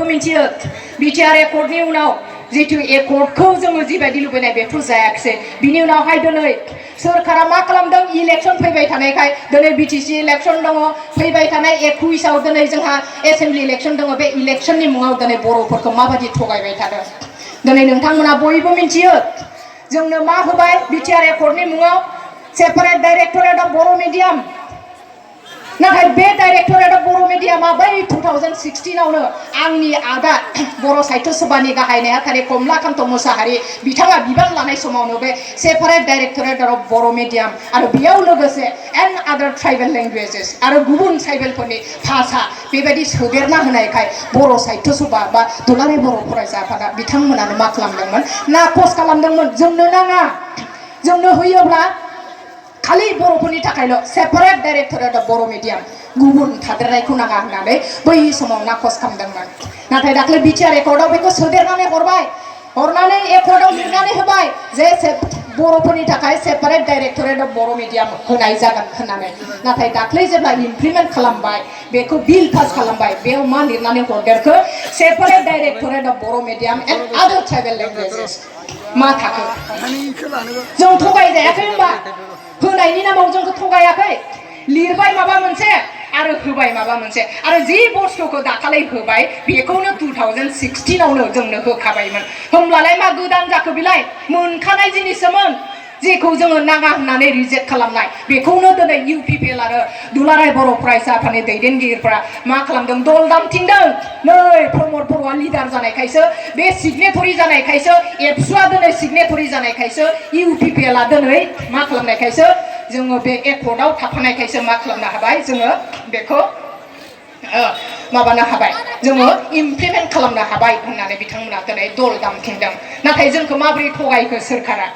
बयबो मिथियो बिटिआर एकर्डनि उनाव जितु एकर्डखौ जोङो जिबायदि लुबैनाय बेथ' जायाखिसै बिनि उनावहाय दिनै सोरखारा मा खालामदों इलेक्सन फैबाय थानायखाय दिनै बिटिसि इलेक्सन दङ फैबाय थानाय 21आव दिनै जोंहा एसेम्बलि इलेक्सन दङ बे इलेक्सननि मुङाव दिनै बर'फोरखौ माबायदि थगायबाय थादों दिनै नोंथांमोना बयबो मिथियो जोंनो मा होबाय बिटिआर एकर्डनि मुङाव separate directorate of Boro' medium नाथाय बे डाइरेक्टरेट अफ बर' मिडियामा बै 2016आवनो आंनि आदा बर' साहित्य सभानि गाहाय नेहाथारि कमलाकान्त मोसाहारि बिथाङा बिबान लानाय समावनो बे separate directorate of Boro' medium आरो बेयाव लोगोसे एन्ड आदार ट्राइबेल लेंगुवेजेस आरो गुबुन ट्राइबेलफोरनि भाषा बेबायदि सोदेरना होनायखाय बर' साहित्य सभा बा दुलाराय बर' फरायसा आफादा बिथांमोनानो मा खालामदोंमोन नाकस खालामदोंमोन जोंनो नाङा जोंनो होयोब्ला खालि बर'फोरनि थाखायल' separate directorate of Boro' medium गुबुन थादेरनायखौ नाङा होननानै बै समाव नाकस खालामदोंमोन नाथाय दाख्लै बिटिआर एकर्डआव बेखौ सोदेरनानै हरनानै एकर्डआव लिरनानै होबाय जे बर'फोरनि थाखाय separate directorate of Boro' medium होनाय जागोन होननानै नाथाय दाख्लै जेब्ला इमप्लिमेन्ट खालामबाय बेखौ बिल पास खालामबाय बेयाव मा लिरनानै हरदेरखो separate directorate of Boro' medium and other tribal languages मा थाखो जों थगायजायाखै होनबा होनायनि नामाव जोंखौ थगायाखै लिरबाय माबा मोनसे आरो होबाय माबा मोनसे आरो जि बुस्थुखौ दाखालै होबाय बेखौनो 2016आवनो जोंनो होखाबायमोन होमब्लालाय मा गोदान जाखो बिलाय मोनखानाय जिनिसमोन जेखौ जोङो नाङा होननानै रिजेक्ट खालामनाय बेखौनो दिनै इउपिपिएल आरो दुलाराय बर' फरायसा आफादनि दैदेनगिरिफोरा मा खालामदों दल दामथिंदों नै प्रमद बर'आ लिडार जानायखायसो बे सिगनेटरि जानायखायसो एबसुआ दिनै सिगनेटरि जानायखायसो इउपिपिएलआ दिनै मा खालामनायखायसो जोङो बे एकर्डआव थाफानायखायसो मा खालामनो हाबाय जोङो बेखौ माबानो हाबाय जोङो इमप्लिमेन्ट खालामनो हाबाय होननानै बिथांमोना दिनै दल दामथिंदों नाथाय जोंखौ माबोरै थगायखो सोरखारा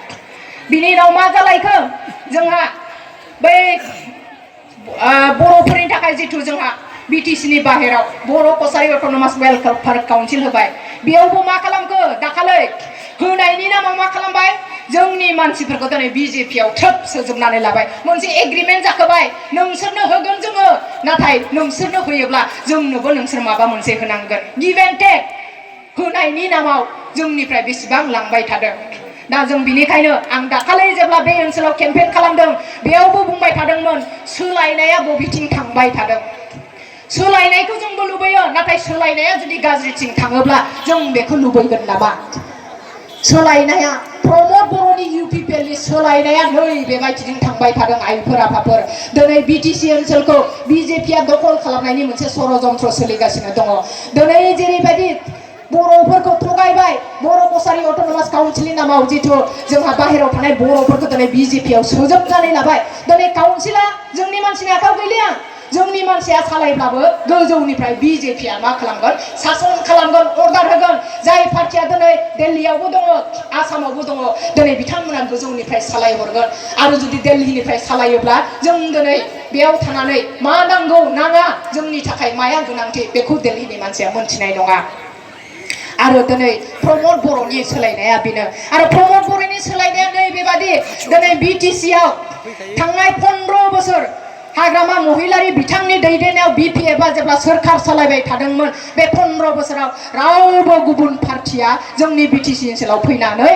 बिनि उनाव मा जालायखो जोंहा बै बर'फोरनि थाखाय जिथु जोंहा बिटिसिनि बाहेराव बर' कसारि अट'नमास वेलफेयार काउन्सिल होबाय बेयावबो मा खालामखो दाखालै होनायनि नामाव मा खालामबाय जोंनि मानसिफोरखौ दिनै बिजेपिआव थ्रोब सोजोबनानै लाबाय मोनसे एग्रिमेन्ट जाखाबाय नोंसोरनो होगोन जोङो नाथाय नोंसोरनो होयोब्ला जोंनोबो नोंसोर माबा मोनसे होनांगोन गिभ एन्ड टेक होनायनि नामाव जोंनिफ्राय बेसेबां लांबाय थादों दा जों बिनिखायनो आं दाखालै जेब्ला बे ओनसोलाव केम्पेइन खालामदों बेयावबो बुंबाय थादोंमोन सोलायनाया बबेथिं थांबाय थादों सोलायनायखौ जोंबो लुबैयो नाथाय सोलायनाया जुदि गाज्रिथिं थाङोब्ला जों बेखौ लुबैगोन नामा सोलायनाया प्रमद बर'नि इउपिपिएलनि सोलायनाया नै बेबायदिजों थांबाय थादों आइफोर आफाफोर दिनै बिटिसि ओनसोलखौ बिजेपिआ दखल खालामनायनि मोनसे षड़यन्त्र सोलिगासिनो दङ दिनै जेरैबायदि बर'फोरखौ थगायबाय बर' कसारि अट'नमास काउन्सिलनि नामाव जिथु जोंहा बाहेरायाव थानाय बर'फोरखौ दिनै बिजेपिआव सोजोबनानै लाबाय दिनै काउन्सिला जोंनि मानसिनि आखायाव गैलिया जोंनि मानसिया सालायब्लाबो गोजौनिफ्राय बिजेपिआ मा खालामगोन सासन खालामगोन अर्डार होगोन जाय पार्टिया दिनै दिल्लीयावबो दङ आसामावबो दङ दिनै बिथांमोना गोजौनिफ्राय सालायहरगोन आरो जुदि दिल्लीनिफ्राय सालायोब्ला जों दिनै बेयाव थानानै मा नांगौ नाङा जोंनि थाखाय माया गोनांथि बेखौ दिल्लीनि मानसिया मोनथिनाय नङा आरो दिनै प्रमद बर'नि सोलायनाया बेनो आरो प्रमद बर'नि सोलायनाया नै बेबादि दिनै बिटिसिआव थांनाय 15 बोसोर हाग्रामा महिलारि बिथांनि दैदेननायाव बिपिएफआ जेब्ला सोरखार सालायबाय थादोंमोन बे 15 बोसोराव रावबो गुबुन पार्टिया जोंनि बिटिसि ओनसोलाव फैनानै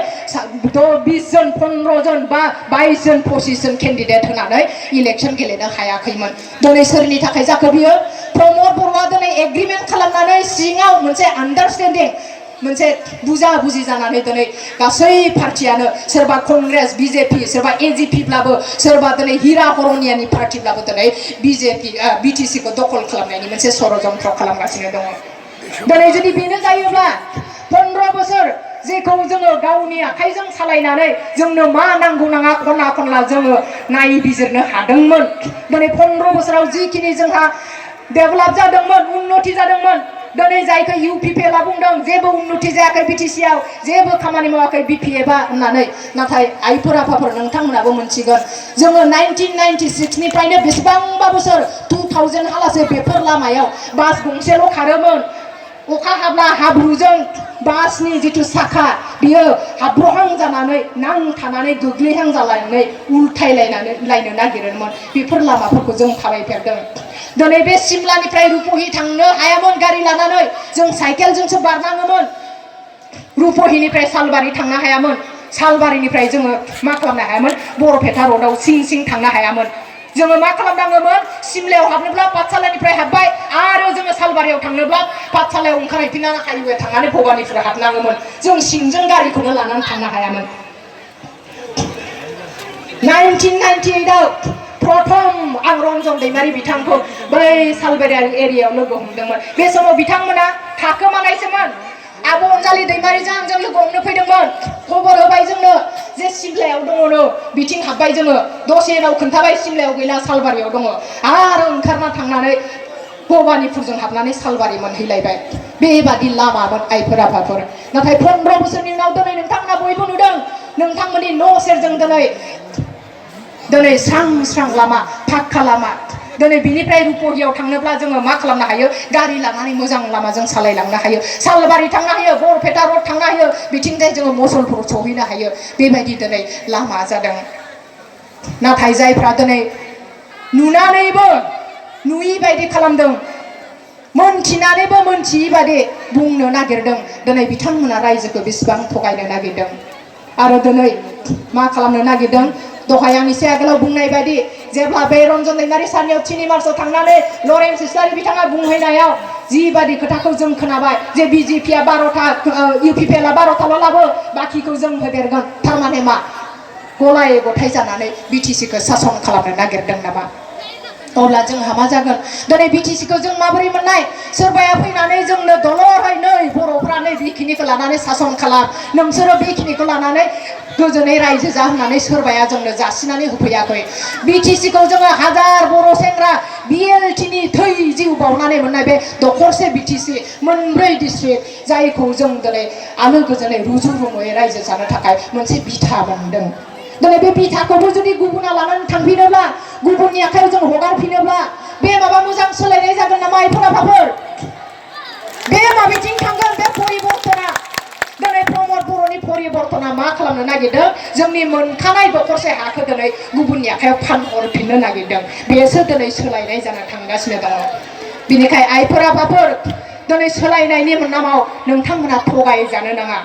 20 जन 15 जन बा 22 जन 25 जन केन्डिडेट होनानै इलेक्सन गेलेनो हायाखैमोन दिनै सोरनि थाखाय जाखो बियो प्रमद बर'आ दिनै एग्रिमेन्ट खालामनानै सिङाव मोनसे आन्डारस्टेन्डिं मोनसे बुजा बुजि जानानै दिनै गासै पार्टियानो सोरबा कंग्रेस बिजेपि सोरबा एजिपिब्लाबो सोरबा दिनै हिरा हरनियानि पार्टिब्लाबो दिनै बिटिसिखौ दखल खालामनायनि मोनसे षड़यन्त्र खालामगासिनो दङ दिनै जुदि बेनो जायोब्ला 15 बोसोर जेखौ जोङो गावनि आखाइजों सालायनानै जोंनो मा नांगौ नाङा खना खनला जोङो नायबिजिरनो हादोंमोन दिनै 15 बोसोराव जिखिनि जोंहा डेभेलप जादोंमोन उन्नति जादोंमोन दिनै जायखौ इउपिपिएलआ बुंदों जेबो उन्नति जायाखै बिटिसिआव जेबो खामानि मावाखै बिपिएफआ होननानै नाथाय आइफोर आफाफोर नोंथांमोनाबो मोनथिगोन जोङो 1996 निफ्रायनो बेसेबांबा बोसोर 2000 हालासे बेफोर लामायाव बास गंसेल' खारोमोन अखा हाब्ला हाब्रुजों बासनि जिथु साखा बियो हाब्रहां जानानै नांथानानै गोग्लैहां जालायनानै उल्थायलायनानै लायनो नागिरोमोन बेफोर लामाफोरखौ जों थाबायफेरदों दिनै बे सिमलानिफ्राय रुपहि थांनो हायामोन गारि लानानै जों साइकेलजोंसो बारनाङोमोन रुपहिनिफ्राय सालबारि थांनो हायामोन सालबारिनिफ्राय जोङो मा खालामनो हायामोन बरपेटा र'डआव सिं सिं थांनो हायामोन जोङो मा खालामनाङोमोन सिमलायाव हाबनोब्ला पाठसालानिफ्राय हाबबाय आरो जोङो सालबारियाव थांनोब्ला पाठसालायाव ओंखारहैफिननानै हाइवे थांनानै भबानिपुर हाबनाङोमोन जों सिंजों गारिखौनो लानानै थांनो हायामोन 1998 आव प्रथम आं रन्जन दैमारि बिथांखौ बै सालबारि एरियायाव लोगो हमदोंमोन बे समाव बिथांमोना थाखोमानायसोमोन आब' अनजालि दैमारिजों आंजों लोगो हमनो फैदोंमोन खबर होबाय जोंनो जे सिमलायाव दङनो बिथिं हाबबाय जोङो दसे उनाव खोन्थाबाय सिमलायाव गैला सालबारियाव दङ आरो ओंखारना थांनानै भबानिपुरजों हाबनानै सालबारि मोनहैलायबाय बेबादि लामामोन आइफोर आफाफोर नाथाय 15 बोसोरनि उनाव दिनै नोंथांमोना बयबो नुदों नोंथांमोननि न' सेरजों दिनै स्रां स्रां लामा पाक्का लामा दिनै बिनिफ्राय रुपहियाव थांनोब्ला जोङो मा खालामनो हायो गारि लानानै मोजां लामाजों सालायलांनो हायो सालबारि थांनो हायो बरपेटा र'ड थांनो हायो बिथिंजाय जोङो मसलपुर सहैनो हायो बेबायदि दिनै लामा जादों नाथाय जायफ्रा दिनै नुनानैबो नुयि बायदि खालामदों मोनथिनानैबो मोनथियि बादि बुंनो नागिरदों दिनै बिथांमोना रायजोखौ बेसेबां थगायनो नागिरदों आरो दिनै मा खालामनो नागिरदों दहाय आं एसे आगोलाव बुंनाय बायदि जेब्ला बे रन्जन दैमारि सारनियाव 3 मार्चआव थांनानै लरेन्स इस्लारि बिथाङा बुंहैनायाव जिबादि खोथाखौ जों खोनाबाय जे बिजेपिया 12टा इउपिपिएलआ 12टाल' लाबो बाखिखौ जों होदेरगोन थारमाने मा गलाय गथाय जानानै बिटिसिखौ सासन खालामनो नागिरदों नामा अब्ला जोंहा मा जागोन दिनै बिटिसिखौ जों माबोरै मोननाय सोरबाया फैनानै जोंनो दलरै नै बर'फ्रा नै बेखिनिखौ लानानै सासन खालाम नोंसोरो बेखिनिखौ लानानै गोजोनै रायजो जा होननानै सोरबाया जोंनो जासिनानै होफैयाखै बिटिसिखौ जोङो हाजार बर' सेंग्रा बिएलटिनि थै जिउ बावनानै मोननाय बे दखरसे बिटिसि मोनब्रै डिस्ट्रिक्ट जायखौ जों दिनै आलो गोजोनै रुजु रुमुयै रायजो जानो थाखाय मोनसे बिथा मोनदों दिनै बे बिथाखौबो जुदि गुबुना लानानै थांफिनोब्ला गुबुननि आखायाव जों हगारफिनोब्ला बे माबा मोजां सोलायनाय जागोन नामा आइफोर आफाफोर बे माबेथिं थांगोन बे परिबर्तना दिनै प्रमद बर'नि परिबर्तना मा खालामनो नागिरदों जोंनि मोनखानाय दखरसे हाखौ दिनै गुबुननि आखायाव फानहरफिननो नागिरदों बेसो दिनै सोलायनाय जाना थांगासिनो दङ बिनिखाय आइफोर आफाफोर दिनै सोलायनायनि नामाव नोंथांमोना थगायजानो नाङा